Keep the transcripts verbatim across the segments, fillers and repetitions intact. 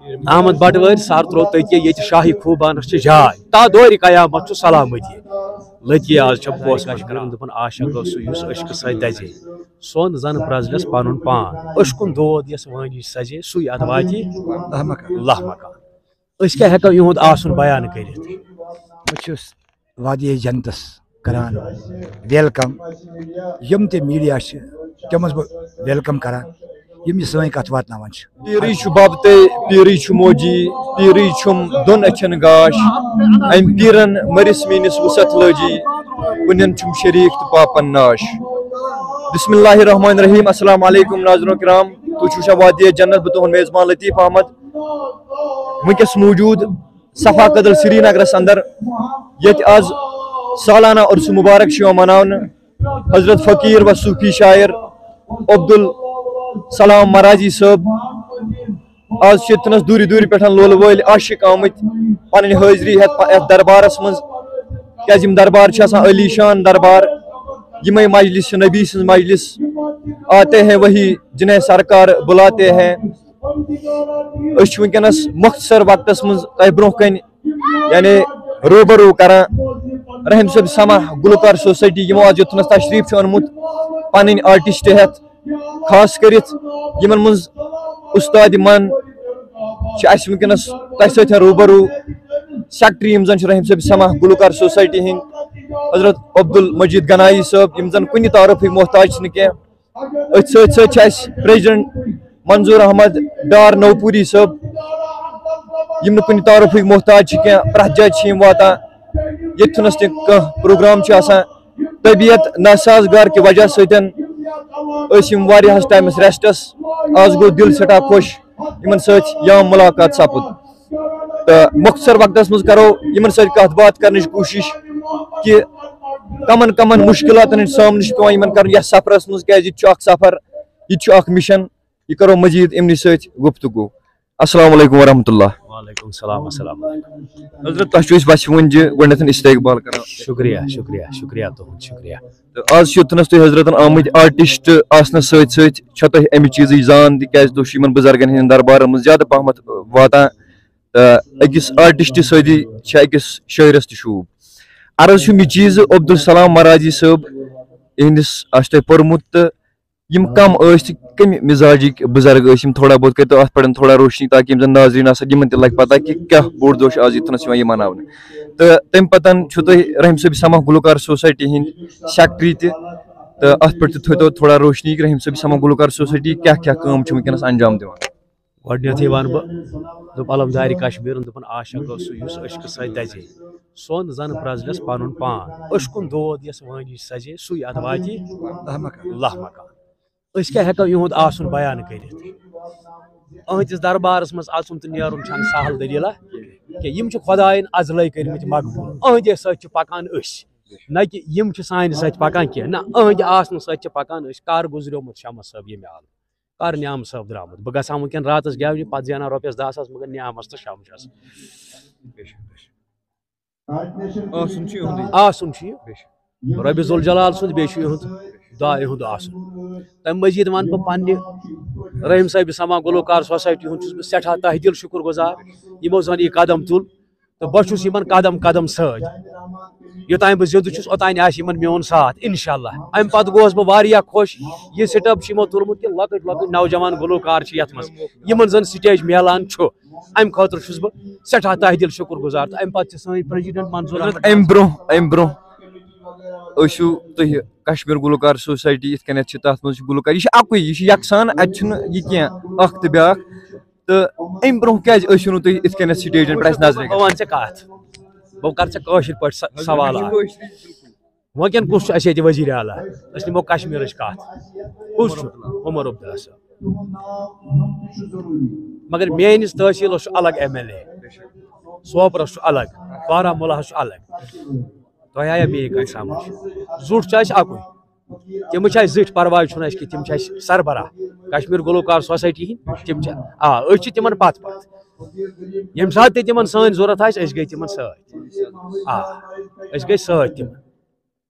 احمد بٹوٲرۍ سر ترٛوو تٔتی ییٚتہِ شاہی خوٗبانس چھِ جاے۔ تا دورِ قیامت چھُ سلامتی۔ لٔتی آز چھےٚ پوس کشمیٖرن دوٚپُن عاشق گوٚو سُہ یُس عشقہٕ سۭتۍ دَزے۔ سۄن زن پرٛزلٮ۪س پنُن پان۔ عشقُن دود یس وٲنِج سجے سُے اتھ واتی لہ مکان۔ لہ مکان۔ أسۍ کیٛاہ ہٮ۪کو یِہُنٛد آسُن بیان کٔرِتھ؟ بہٕ چھُس وادی جنتس کران ویلکم۔ یِم تہِ میٖڈیا چھِ، تِم چھُس بہٕ ویلکم کران، یِم یہِ سٲنۍ کتھ واتناوان چھِ۔ پیٖرٕے چھُ بب تہٕ پیٖرٕے چھُ موجی، پیٖرٕے چھُم دۄن أچھن گاش۔ أمۍ پیٖرن مٔرِس میٛٲنِس وُسعت لٲجی، کُنٮ۪ن چھُم شریٖک تہٕ پاپن ناش۔ بسم اللہ الرحمن الرحیم۔ السلام علیکم ناظرین کرام، تُہۍ چھِو وٕچھان وادی جنت، بہٕ تُہُنٛد میزبان لطیف احمد۔ وٕنکیٚس موجود صفا کدل سرینگرس اندر، ییٚتہِ آز سالانہ عرس مبارک چھُ یِوان مناونہٕ۔ حضرت فقیر و صوفی شاعر عبدالسلام مراضی صٲب آز چھِ ییٚتنس دوٗرِ دوٗرِ پٮ۪ٹھ لولہٕ وٲلۍ عاشق آمٕتۍ پنٕنۍ حٲضری ہٮ۪تھ پ-، یتھ دربارس منٛز، کیازِ یِم دربار چھِ آسان عٲلی شان دربار، یِمے مجلس چھِ نبی سٕنٛز مجلس، آتے ہیں وہی جنہیں سرکار بلاتے ہیں۔ أسۍ چھِ وٕنکیٚنَس مۄختصر وقتَس منٛز تۄہہِ برونٛہہ کَنہِ، یعنی، روٗبَروٗ کران رحیم صٲب سما گلوکار سوسائٹی، یِمو آز یوٚتنَس تشریٖف چھُ اوٚنمُت پَنٕنۍ آرٹسٹ ہٮ۪تھ، خاص کٔرِتھ یِمَن منٛز اُستاد من چھِ اَسہِ وٕنکیٚنَس تۄہہِ سۭتۍ روٗبَروٗ۔ سیکرٹری یِم زَن چھِ رحیم صٲب سما گلوکار سوسائٹی ہٕنٛدۍ، حضرت عبدالمجید گنایی صٲب، یِم زَن کُنہِ تعارُفٕکۍ محتاج چھِنہٕ کینٛہہ۔ أتھۍ سۭتۍ سۭتۍ چھِ اَسہِ پریزیڈنٹ منظور احمد ڈار نوپوری صٲب، یِم نہٕ کُنہِ تعارُفٕکۍ محتاج چھِ کینٛہہ، پرٛٮ۪تھ جایہِ چھِ یِم واتان۔ ییٚتہِ چھُنہٕ اَسہِ کانٛہہ پروگرام چھُ آسان، طبیعت ناسازگار کہِ وجہ سۭتۍ ٲسۍ یِم واریاہَس ٹایمَس ریسٹَس۔ آز گوٚو دِل سٮ۪ٹھاہ خۄش یِمَن سۭتۍ یام مُلاقات سَپُد۔ تہٕ مۄختصر وقتَس منٛز کَرو یِمَن سۭتۍ کَتھ باتھ کَرنٕچ کوٗشِش کہِ کَمَن کَمَن مُشکِلاتَن ہُنٛد سامنہٕ چھُ پٮ۪وان یِمَن کَرُن یَتھ سفرَس منٛز، کیٛازِ یہِ تہِ چھُ اَکھ سفر، یہِ تہِ چھُ اَکھ مِشن۔ یہِ کَرو مزیٖد یِمنٕے سۭتۍ گفتگو۔ السلام علیکم ورحمۃ اللہ۔ وعلیکم السلام، السلام علیکم۔ حضرت، تۄہہِ چھُ أسۍ وَسہِ وُنہِ گۄڈٕنٮ۪تھ استقبال کران۔ شُکریہ، شُکریہ، شُکریہ تُہُنٛد، شُکریہ۔ تہٕ آز چھِ یوٚتنَس تُہۍ حضرتن آمٕتۍ آرٹسٹ آسنَس سۭتۍ سۭتۍ چھےٚ تۄہہِ اَمہِ چیٖزٕچ زان تہِ، کیٛازِ تُہۍ چھِو یِمن بُزرگن ہٕنٛدٮ۪ن دربارن منٛز زیادٕ پہمتھ واتان۔ تہٕ أکِس آرٹسٹ سۭتی چھےٚ أکِس شٲعرس تہِ شوٗب۔ عرض چھُم یہِ چیٖز، عبدالسلام مراضی صٲب، یِہنٛدِس آسہِ تۄہہِ پوٚرمُت، تہٕ یِم کم ٲسۍ تہٕ کمہِ مزاجٕکۍ بُزرگ ٲسۍ، یِم تھوڑا بہت کٔرۍتو اتھ پٮ۪ٹھ تھوڑا روشنی، تاکہِ یِم زن ناظریٖن آسن، یِمن تہِ لگہِ پتہ کہِ کیٛاہ بوٚڑ دۄہ چھُ آز ییٚتنس یِوان یہِ مناونہٕ۔ تہٕ تمہِ پتن چھُو تۄہہِ رحیم صٲب سما گلوکار سوسایٹی ہٕنٛدۍ سیکرٹری تہِ، تہٕ اتھ پٮ۪ٹھ تہِ تھٲوتو تھوڑا روشنی کہِ رحیم صٲب سما گلوکار سوسایٹی کیٛاہ کیٛاہ کٲم چھِ وٕنکیٚنس انجام دِوان۔ گۄڈٕنیتھٕے وَنہٕ بہٕ، دوٚپ علمدارِ کشمیٖرن، دوٚپُن، عاشق گوٚو سُہ یُس عشقہٕ سۭتۍ دَزے۔ سۄن زَن پرٛزلٮ۪س پَنُن پان۔ عشقُن دود یَس وٲنِج سَزے، سُے اَتھ واتی لہ مکان۔ لہ مکان۔ أسۍ کیٛاہ ہٮ۪کو یِہُنٛد آسُن بیان کٔرِتھ؟ أہٕنٛدِس دربارس منٛز اَژُن تہٕ نیرُن چھَنہٕ سہل دٔلیٖلہ کینٛہہ۔ یِم چھِ خۄدایَن ازلے کٔرمٕتۍ مقبوٗل۔ أہٕنٛدے سۭتۍ چھِ پَکان أسۍ، نہ کہِ یِم چھِ سانہِ سۭتۍ پَکان کینٛہہ۔ نہ، أہٕنٛدِ آسنہٕ سۭتۍ چھِ پَکان أسۍ۔ کر گُزریومُت شمس صٲب ییٚمہِ عالمہٕ؟ کر نیام صٲب درامُت؟ بہٕ گژھٕ ہا وٕنکیٚن راتس گٮ۪ونہِ، پتہٕ زینہٕ ہا رۄپیس دہ ساس، مگر نیامس تہٕ شمسس۔ آسُن چھُ یِہُنٛدُے۔ آسُن چھُ یہِ۔ بے شک۔ رۄبِ ذوالجلال سُنٛد، بیٚیہِ چھُ یِہُنٛد دعا، یِہُنٛد آسُن۔ تَمہِ مٔزیٖد وَنہٕ بہٕ پننہِ رحیم صٲبِ سما گلوکار سوسایٹی ہُنٛد چھُس بہٕ سٮ۪ٹھاہ تہہ دِل شُکُر گُزار، یِمو زَن یہِ قدم تُل۔ تہٕ بہٕ چھُس یِمن قدم قدم سۭتۍ۔ یوٚتام بہٕ زِندٕ چھُس، اوٚتام آسہِ یِمن میون ساتھ، انشاءاللہ۔ امہِ پتہٕ گوس بہٕ واریاہ خۄش، یہِ سٹیپ چھُ یِمو تُلمُت کہِ لۄکٕٹۍ لۄکٕٹۍ نوجوان گلوکار چھِ یتھ منٛز، یِمن زن سٹیج میلان چھُ۔ امہِ خٲطرٕ چھُس بہٕ سٮ۪ٹھاہ تہہ دِل شُکُر گُزار۔ تہٕ امہِ پتہٕ چھِ سٲنۍ پریزیڈنٹ منظور احمد۔ امہِ برونٛہہ، امہِ برونٛہہ ٲسِو تُہۍ کشمیر گلوکار سوسایٹی، یِتھ کٔنٮ۪تھ چھِ تتھ منٛز چھِ گلوکار، یہِ چھُ اکُے، یہِ چھُ یکسان، اتہِ چھُنہٕ یہِ کینٛہہ اکھ تہٕ بیٛاکھ۔ تہٕ امہِ برونٛہہ کیٛازِ ٲسِو نہٕ تُہۍ یِتھ کٔنٮ۪تھ سٹیجن پٮ۪ٹھ اَسہِ نظرِ بہٕ وَنہٕ ژےٚ کَتھ۔ بہٕ کَرٕ ژےٚ کٲشِر پٲٹھۍ سَ-، سوال اَکھ۔ وٕنکٮ۪ن کُس چھُ اَسہِ ییٚتہِ وزیٖرِ اعلیٰ؟ أسۍ نِمو کشمیٖرٕچ کَتھ۔ کُس چھُ؟ عمر عبداللہ صٲب۔ مگر میٲنِس تحصیٖلَس چھُ الگ ایم ایل اے، سوپرَس چھُ الگ، بارہمولہَس چھُ الگ۔ تۄہہِ آیا میٲنۍ کَتھ سَمٕجھ؟ زُٹھ چھُ اَسہِ اَکُے۔ تِم چھِ اَسہِ زِٹھۍ، پَرواے چھُنہٕ اَسہِ کینٛہہ، تِم چھِ اَسہِ سربراہ کشمیٖر گلوکار سوسایٹی ہِنٛدۍ، تِم چھِ، آ، أسۍ چھِ تِمن پَتھ پَتھ۔ ییٚمہِ ساتہٕ تہِ تِمن سٲنۍ ضوٚرَتھ آسہِ، أسۍ گٔے تِمن سۭتۍ۔ آ، أسۍ گٔے سۭتۍ تِمن۔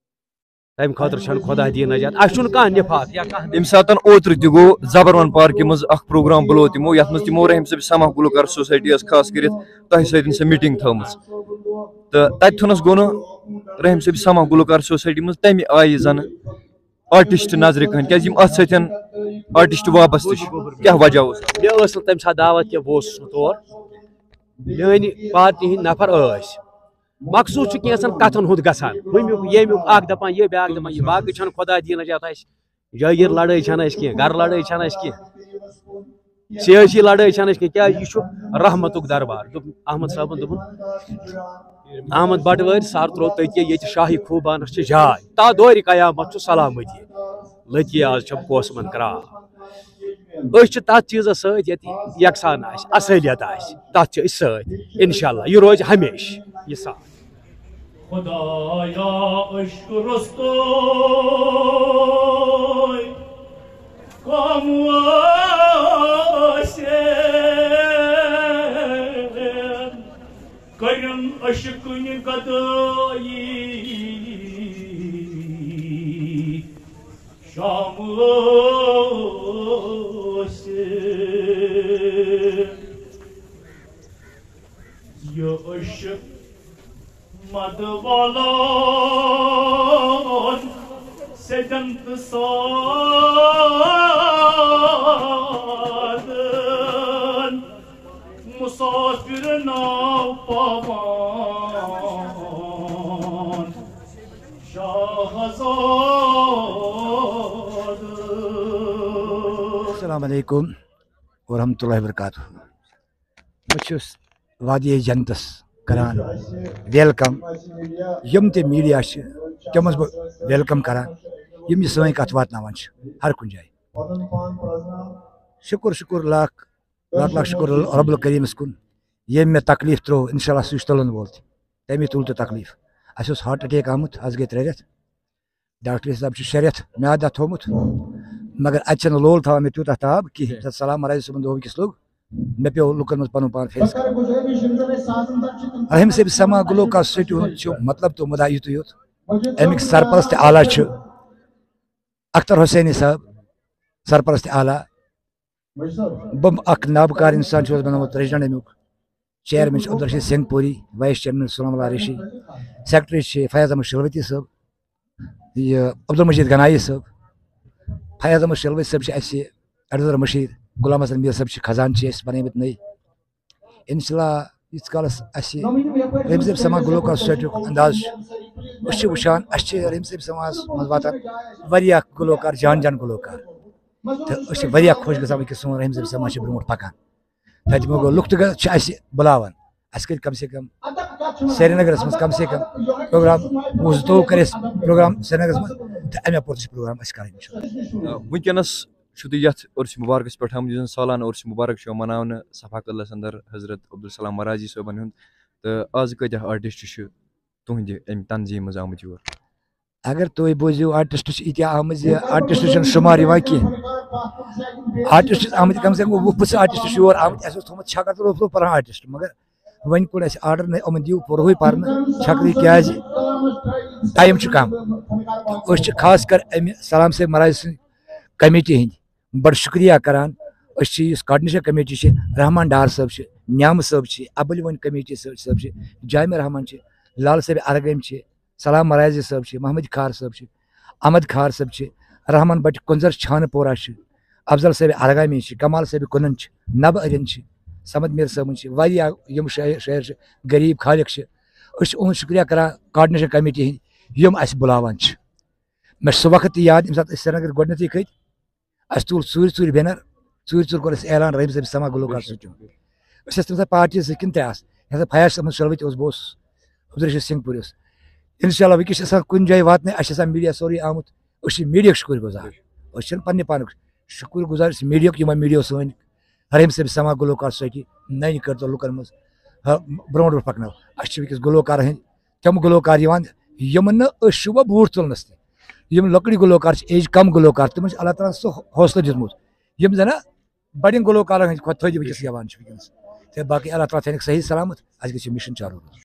تَمہِ خٲطرٕ چھَنہٕ خۄدا دِیہِ نجات۔ اَسہِ چھُنہٕ کانٛہہ نِفاق یا کانٛہہ۔ ییٚمہِ ساتَن اوترٕ تہِ گوٚو زبروَن پارکہِ منٛز اَکھ پروگرام بُلو تِمو، یَتھ منٛز تِمو رحیم صٲب سما گلوکار سوسایٹی ٲس خاص کٔرِتھ تۄہہِ سۭتۍ سۄ میٖٹِنٛگ تھٲومٕژ، تہٕ تَتہِ تھُنَس گوٚو نہٕ رحیم صٲب سما گلوکار سوسایٹی منٛز تَمہِ آیہِ زَنہٕ آرٹسٹ نظرِ کٕہٕنۍ، کیٛازِ یِم اَتھ سۭتۍ آرٹسٹ وابستہٕ چھِ، کیٛاہ وجہ اوس؟ مےٚ ٲس نہٕ تَمہِ ساتہٕ دعوت کینٛہہ، بہٕ اوسُس نہٕ تور۔ میٛانہِ پارٹی ہٕنٛدۍ نفر ٲسۍ۔ مقصوٗد چھُ کینٛژن کتھن ہُنٛد گژھان، ہُمِیُک ییٚمیُک، اکھ دپان یہِ، بیٛاکھ دپان یہِ، باقٕے چھنہٕ خۄدا دین نجات اَسہِ۔ جٲگیٖر لڑٲے چھنہٕ اَسہِ کینٛہہ، گرٕ لڑٲے چھنہٕ اَسہِ کینٛہہ، سیٲسی لڑٲے چھنہٕ اَسہِ کینٛہہ۔ کیٛازِ یہِ چھُ رحمتُک دربار۔ دوٚپ احمد صٲبن، دوٚپُن، احمد بٹوٲرۍ سر ترٛوو تٔتی، ییٚتہِ شاہی خوٗبانس چھِ جاے، تا دورِ قیامت چھُ سلامتی۔ لٔتی آز چھم کوسمن کران۔ أسۍ چھِ تَتھ چیٖزَس سۭتۍ ییٚتہِ یَکسان آسہِ، اَصٲلیت آسہِ، تَتھ چھِ أسۍ سۭتۍ۔ اِنشاءاللہ، یہِ روزِ ہمیشہِ یہِ ساتھ۔ خدایا عشق رستوے کم ٲسِن، کٔرِن عشقٕنۍ گدٲیی۔ شام ٲسِن۔ یہِ عشق مد والان سیدن تہٕ سادن، مسافر ناو پاوان شاہزادن۔ السلام علیکم ورحمۃ اللہ وبرکاتہ۔ بہٕ چھُس وادی جنتس کران ویلکم۔ یِم تہِ میٖڈیا چھِ، تِم منٛز بہٕ ویلکم کران، یِم یہِ سٲنۍ کتھ واتناوان چھِ ہر کُنہِ جایہِ۔ شُکُر، شُکُر، لاکھ لاکھ لاکھ شُکُر رب الکریٖمس کُن، ییٚمۍ مےٚ تکلیف ترٛوو، انشاءاللہ سُہ چھُ تُلن وول تہِ۔ تٔمی تُل تہِ تکلیف۔ اَسہِ اوس ہارٹ اٹیک آمُت، اَسہِ گٔے ترٛےٚ رٮ۪تھ۔ ڈاکٹر صٲب چھُ شےٚ رٮ۪تھ میادٕ دَتھ تھوٚومُت، مگر اَتہِ چھَنہٕ لول تھاوان مےٚ تیوٗتاہ تاب کِہیٖنۍ۔ تہٕ سلام مَرازِ صٲبُن دۄہ وٕنکیٚس لوٚگ، مےٚ پیوٚو لُکَن منٛز پَنُن پان فیس کَرُن۔ رحیم صٲب سما گلوکار سوسایٹی ہُنٛد چھُ مطلب تہٕ مُدا یُتُے یوت۔ اَمِکۍ سرپرست تہِ اعلیٰ چھِ اختر حسینی صٲب، سرپرست تہِ اعلیٰ۔ بہٕ اکھ نابکار انسان چھُس بنومُت پریزیڈنٹ امیُک۔ چیئرمین چھُ عبدالرشید سنگھ پوری، وائس چیئرمین سلام اللہ ریشی، سیکرٹری چھِ فیاض احمد شلوتی صٲب، یہِ عبدالمجید گنایی صٲب۔ فیاض احمد شلوتی صٲب چھِ اَسہِ ایڈوائزر مشیر، غلام حسن میر صٲب چھِ خزانہٕ چھِ اَسہِ بنٲومٕتۍ نٔے۔ انشاءاللہ ییٖتِس کالس اَسہِ رحیم صٲب سما گلوکار سوسایٹیُک انداز چھُ، أسۍ چھِ وٕچھان اَسہِ چھِ رحیم صٲب سماہس منٛز واتان واریاہ گلوکار، جان جان گلوکار۔ تہٕ أسۍ چھِ واریاہ خۄش گژھان وٕنکیٚس سون رحیم صٲب سما چھِ برونٛٹھ پکان۔ تَتہِ وۄنۍ گوٚو لُکھ تہِ گژھ-، چھِ اَسہِ بُلاوان۔ اَسہِ کٔرۍ کم سے کم سرینگرَس منٛز کم سے کم پروگرام وُہ زٕتووُہ کٔرۍ اَسہِ پروگرام سرینگرَس منٛز، تہٕ اَمہِ اَپور تہِ چھِ پروگرام اَسہِ کَرٕنۍ، اِنشاءاللہ۔ آ، وٕنکیٚنَس چھُو تُہۍ یَتھ عرسہِ مُبارکَس پٮ۪ٹھ آمُت، یُس زَن سالانہٕ عرسہِ مُبارک چھُ یِوان مَناونہٕ صفا قدلَس اَندَر حضرت عبدالسلام مَرازی صٲبَن ہُنٛد، تہٕ آز کۭتیٛاہ آرٹِسٹ چھِ تُہٕنٛدِ اَمہِ تنظیٖم منٛز آمٕتۍ یور؟ اگر تُہۍ بوٗزِو، آرٹسٹ چھِ ییٖتیٛاہ آمٕتۍ زِ آرٹسٹ چھِنہٕ شُمار یِوان کینٛہہ۔ آرٹسٹ چھِ آمٕتۍ کم سے کم وُہ پٕژھ آرٹسٹ چھِ یور آمٕتۍ۔ اَسہِ اوس تھوٚومُت چھکر تہٕ روٚف روٚف پَران آرٹسٹ، مگر وۄنۍ کوٚر اَسہِ آرڈر، نہ، یِمَن دِیِو پوٚرہُے پَرنہٕ چھکرٕے، کیٛازِ ٹایم چھُ کم۔ تہٕ أسۍ چھِ خاص کر اَمہِ سلام صٲب مہراج سٕنٛدِ کمیٹی ہٕنٛدۍ بڑٕ شُکریہ کران۔ أسۍ چھِ یُس کاڈنیشن کمیٹی چھِ، رحمان ڈار صٲب چھِ، نیامہٕ صٲب چھِ، ابوالوٕنۍ کمیٹی صٲب صٲب چھِ، جامع رحمان چھِ، لال صٲب ارگٲمۍ چھِ، سلام مرازی صٲب چھِ، محمد کھار صٲب چھِ، احمد کھار صٲب چھِ، رحمان بٹ کنزر چھانہٕ پورہ چھِ، افضل صٲب ارگامی چھِ، کمال صٲب کنن چھِ، نبہٕ ارین چھِ، صمد میر صٲبن چھِ، واریاہ یِم شٲعر شٲعر چھِ، غریب خالق چھِ۔ أسۍ چھِ اُہُنٛد شُکریہ کران کاڈنیشن کمیٹی ہٕنٛدۍ، یِم اَسہِ بُلاوان چھِ۔ مےٚ چھُ سُہ وقت تہِ یاد، ییٚمہِ ساتہٕ أسۍ سرینگر گۄڈٕنیتھٕے کھٔتۍ، اَسہِ تُل ژوٗرِ ژوٗرِ بینر، ژوٗرِ ژوٗرِ کوٚر اَسہِ اعلان رحیم صٲب سما گلوکار سۭتۍ۔ أسۍ ٲسۍ تَمہِ ساتہٕ پارٹی زٕ کِنہٕ ترٛےٚ آسہٕ، یَتھ پھیاش احمد شلوٕتۍ اوس، بہٕ اوسُس عبدالرشید سنگھ پوٗرِس۔ انشاءاللہ وٕنکیٚس چھِ آسان کُنہِ جایہِ واتنٕے، اَسہِ چھِ آسان میٖڈیا سورُے آمُت۔ أسۍ چھِ میٖڈیاہُک شُکُر گُزار، أسۍ چھِنہٕ پننہِ پانُک شُکُر گُزار، أسۍ چھِ میٖڈیاہُک، یِمو میٖڈیو سٲنۍ رحیم صٲب سما گلوکار سۭتۍ نٔنۍ کٔر تہٕ لُکن منٛز، ہا، برونٛٹھ برونٛٹھ پکنٲو۔ اَسہِ چھِ وٕنکیٚس گلوکار ہٕنٛدۍ تِم گلوکار یِوان، یِمن نہٕ أسۍ چھِ وۄنۍ بوٗٹھ تُلنس تہِ۔ یِم لۄکٕٹۍ گلوکار چھِ، ایج کم گلوکار، تِمن چھِ اللہ تعالیٰ ہن سُہ حوصلہٕ دیُتمُت، یِم زن بڑٮ۪ن گلوکارن ہٕنٛدۍ کھۄتہٕ تھٔدۍ وٕنکیٚس گٮ۪وان چھِ وٕنکیٚنس۔ تہٕ باقٕے اللہ تعالیٰ تھٲینَکھ صحیح سلامت، اَسہِ گژھِ یہِ مِشن چالوٗ روزُن۔